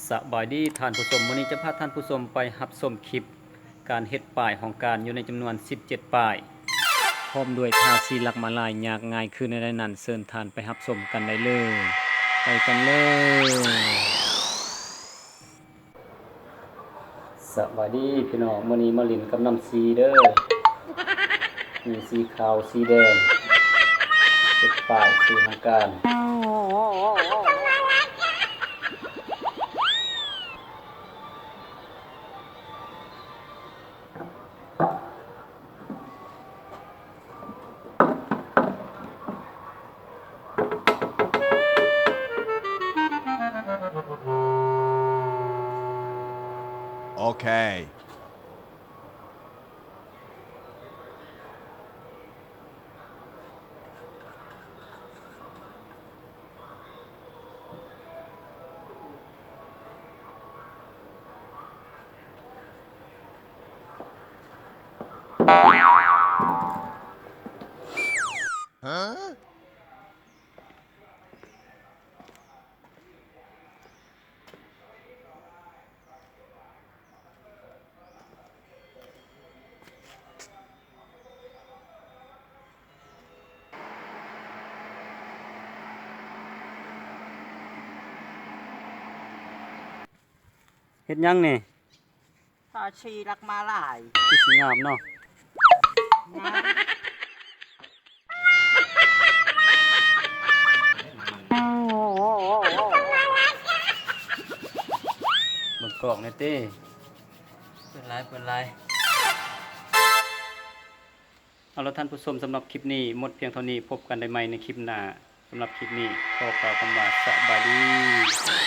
ສະບາຍດີທ່ານຜູ້ຊົມ, ມື້ນີ້ຈະພາທ່ານຜູ້ຊົມໄປຮັບຊົມຄລິບການເຮັດປ້າຍຫ້ອງການຢູ່ໃນຈຳນວນສິບເຈັດປ້າຍ ພ້ອມດ້ວຍທາສີຫຼັກມ້າລາຍຍາກງ່າຍຄືແນວໃດນັ້ນ, ເຊີນທ່ານໄປຮັບຊົມກັນໄດ້ເລີຍ. ໄປກັນເລີຍ. ສະບາຍດີພີ່ນ້ອງ, ມື້ນີ້ມາຫຼິ້ນກັບນ້ຳສີເດີ, ມີສີຂາວ ສີແດງ, ເຮັດປ້າຍຊື່ຫ້ອງການ. ໂອເຄ. ເຮັດຫຍັງນີ້? ທາສີຫຼັກມ້າລາຍ. ຄືຊິງາມເນາະ. ງາມ. ເບິ່ງກ້ອງແດ່ຕິ. ເປີດຫຼາຍ ເປີດຫຼາຍ. ເອົາລະທ່ານຜູ້ຊົມ, ສຳລັບຄລິບນີ້ໝົດພຽງເທົ່ານີ້, ພົບກັນໄດ້ໃໝ່ໃນຄລິບໜ້າ. ສຳລັບຄລິບນີ້ຂໍກ່າວຄຳວ່າສະບາຍດີ.